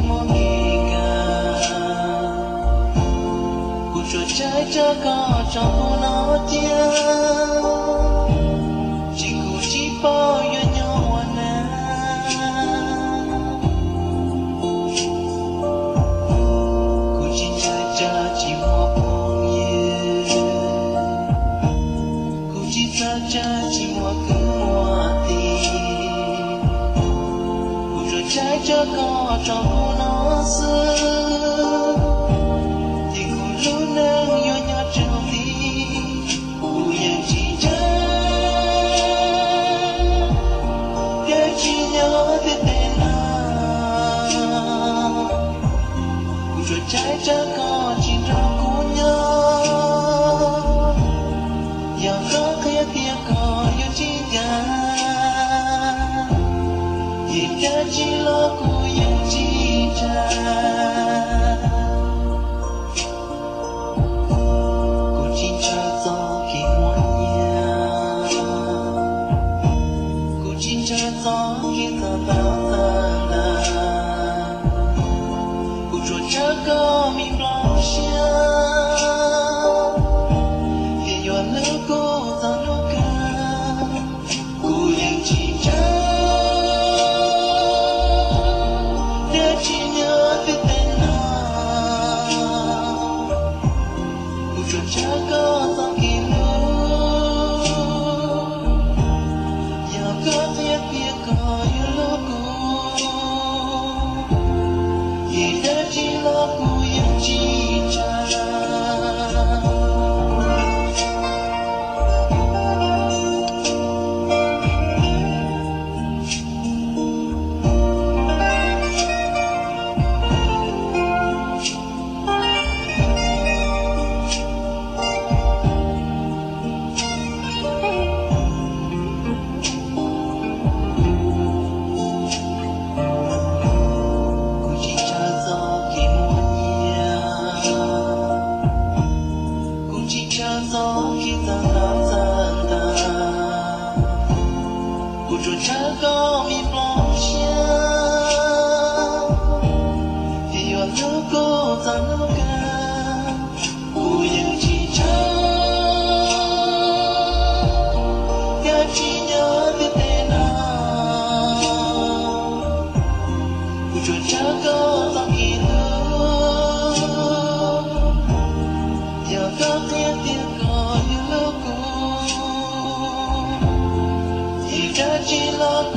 muaj kev kawm. Kuv tsuas tshaib tsab koj tso kuv no cia, tsis kuv tsis paub yuav nyob ua na. Kuv tsis ntshaw tsam tsis muaj phooj ywg, kuv tsis txhawj tsam tsis muaj kwv muaj tij. Kuv tsuas tshaib tsab koj tso kuv no xwb, ces kuv lub neej yuav nyob tsaug nti. Kuv yeej tsis ntshaw, thiab tsis nyob tej teb no. Kuv tsuas tshaib tsab koj tsis nrog kuv nyob. Yog koj qhia tias koj yuav tsis ncav, ces dab tsi los kuv yeej tsis ntshai. Kuv tsis ntshaw txoj kev muaj nyiaj, kuv tsis ntshaw txoj kev txog tau txawj ntawd. Kuv tsuas ntshaw koj me nplooj siab, ces yuav hlub kuv txog hnub kawg. Kuv yeej tsis ntshaw, thiab tsis nyob tej teb no. Kuv tsuas ntshaw koj txoj kev hlub. Yog koj qhia tias koj yuav hlub kuv, ces dab tsi los kuv yeej tsis ntshai. Kuv tsis ntshaw txoj kev muaj nyiaj, kuv tsis ntshaw txoj kev txog tau txawj ntawd. Kuv tsuas ntshaw koj me nplooj siab, ces yuav hlub kuv txog hnub kawg. Kuv yeej tsis ntshaw, thiab tsis nyob tej teb no. Kuv tsuas ntshaw koj txoj kev hlub. Yog koj qhia tias koj yuav hlub kuv, ces dab tsi los